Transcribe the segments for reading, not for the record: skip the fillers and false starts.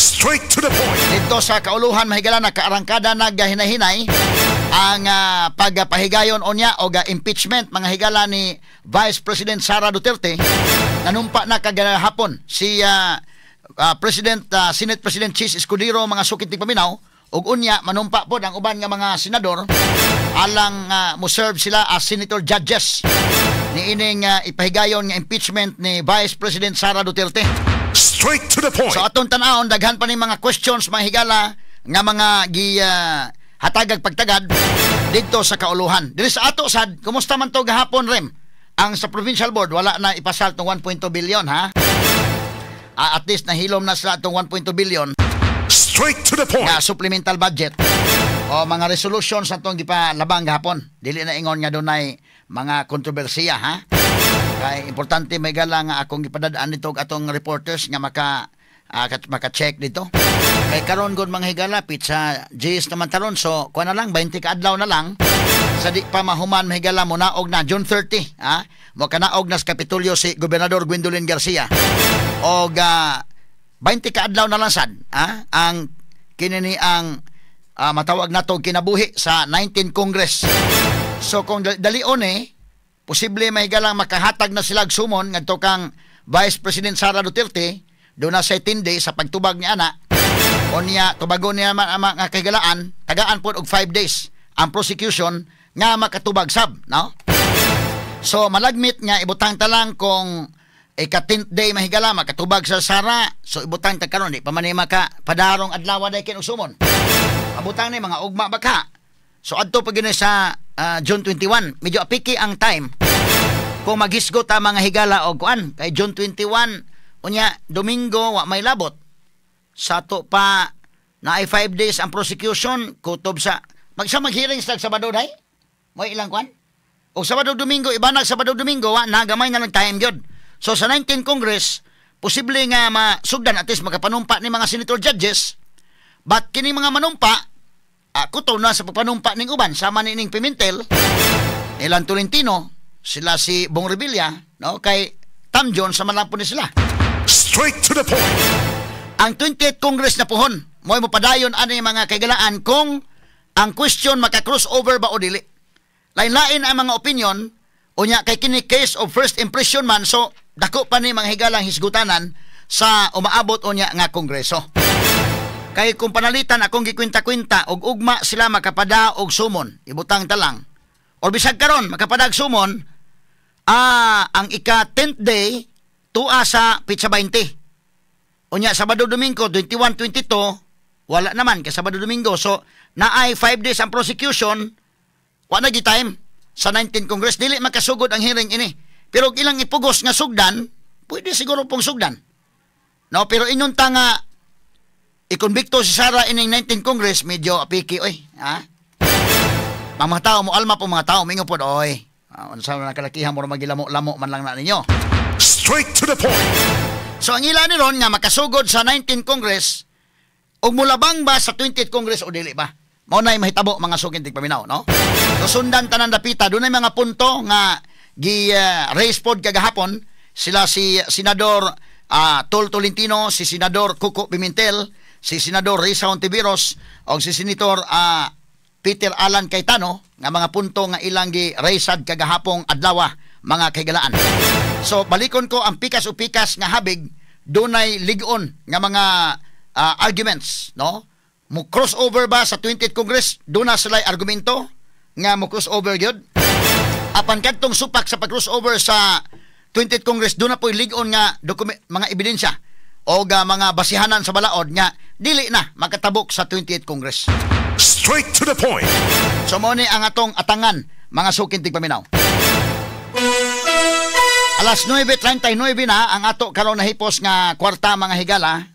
Straight to the point. Dito sa kauluhan, mahigala, nakaarangkada nagahinahinay ang pagpahigayon unya o impeachment, mga higala, ni Vice President Sara Duterte. Nanumpa na kagahapon si President Senate President Chiz Escudero, mga suking tigpaminaw, ug unya manumpa pod ang uban nga mga senador alang mo serve sila as senator judges niining ipahigayon nga impeachment ni Vice President Sara Duterte. Straight to the point. So atong tan-awon, daghan pa ni mga questions, mga higala, nga mga gi hatagag pagtagad didto sa kauluhan. Diri sa ato sad, kumusta man to gahapon, Rem? Ang sa provincial board, wala na ipasal tong 1.2 billion, ha? At least nahilom na sila itong 1.2 billion Straight to the point. nga supplemental budget o mga resolutions atong gipalabang gahapon. Dili na ingon nga dunay mga kontrobersiya, ha? Kay importante may gala nga akong gipadadaan nito og atong reporters nga maka-check dito. Kay karon gud, mga higala, petsa 10 naman taron, so kuha na lang 20 ka adlaw na lang sa di pa mahuman, mahigala, mo naog na June 30, ha, mo kanaog na sa Kapitolyo si Gobernador Gwendolyn Garcia og 20 ka adlaw na lang sad, ha, ang kini ni ang matawag nato kinabuhi sa 19 Congress. So kung dalion eh posible, mahigalang, makahatag na sila og sumon ngadto kang Vice President Sara Duterte. Do na sa 10 days sa pagtubag ni ana. Unya tubagon niya man ang mga kahigalaan, tagaan pod og 5 days ang prosecution nga makatubag sab, no? So malagmit nga ibutang ta lang kung ika 10th day, mahigala, makatubag sa Sara. So ibutang ta karon, di pa man ni maka padarong adlaw day kin og sumon. Abutang ni mga ugma baka. So adto pa gyud ni sa June 21, medyo apiki ang time. Kung maghisgot ta, mga higala, og kuan kay June 21 unya Domingo, wa may labot. Sa ato pa naay 5 days ang prosecution, kutob sa magsa mag-hearing sa Sabado day. Mo ilang kuan? O Sabado Domingo, ibanag Sabado Domingo, wa na gamay na lang time gyud. So sa 19 Congress, posible nga masugdan, at least makapanumpa ni mga senator judges. But kini mga manumpa, kutob na sa pagpanumpa ning uban sama ni ning Pimentel, ilang Tolentino, sila si Bong Revilla, no, kay Tam John sa man lang po ni sila. Straight to the point. Ang 20th Congress na puhon, mo'y mopadayon ani, mga kaigalaan, kung ang question maka-crossover ba o dili. Lain-lain ang mga opinion, unya kay kini case of first impression man, so dako pa ni mga higalang hisgutanan sa umaabot unya nga kongreso. Kay kung panalitan akong gikwenta-kwenta og ugma sila makapada og sumon, ibutang ta lang. Or bisag karon makapadag sumon, ang ika 10th day tua sa petsa 20. Unya Sabado Domingo 21, 22, wala naman kay Sabado Domingo. So naay 5 days ang prosecution, wa na gi time sa 19 Congress, dili makasugod ang hearing ini. Pero og ilang ipugos nga sugdan, pwede siguro pong sugdan. No, pero ingon ta nga ikonbikto si Sara ining 19 Congress, medyo apiki oy, ha? Ang mga tao mo alma po, mga tao mingo pod oy. Unsa man kalakihan mo magilamo-lamo man lang na ninyo. Straight to the point. So ang ila ni ron nga makasugod sa 19 Congress ug mulabang ba sa 20th Congress o dili ba? Mao na'y mahitabo, mga suking tigpaminaw, no? So sundan tanan dapita, dunay mga punto nga gi raise pod kagahapon sila si Senador Tol Tolentino, si Senador Koko Pimentel, si Senador Risa Hontiveros o si Senator Peter Alan Cayetano nga mga punto nga ilang gi raisad kagahapong adlaw, mga kahigalaan. So balikon ko ang pikas o pikas nga habig, dunay lig-on nga mga arguments, no? Mo crossover ba sa 20th Congress? Duna sila argumento nga mo crossover gyud. Apan kadtong supak sa pag-crossover sa 20th Congress, duna po'y lig-on nga mga ebidensya o mga basihanan sa balaod nga dili na makatabok sa 20th Congress. Straight to the point. So mo ni ang atong atangan, mga suking tigpaminaw. Alas 9:39 na ang ato karon nahipos nga kwarta, mga higala,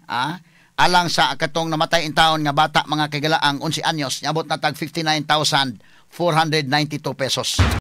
alang sa katong namatay in taon nga bata, mga kigala, ang 11 anyos, niabot na tag 59,492 pesos.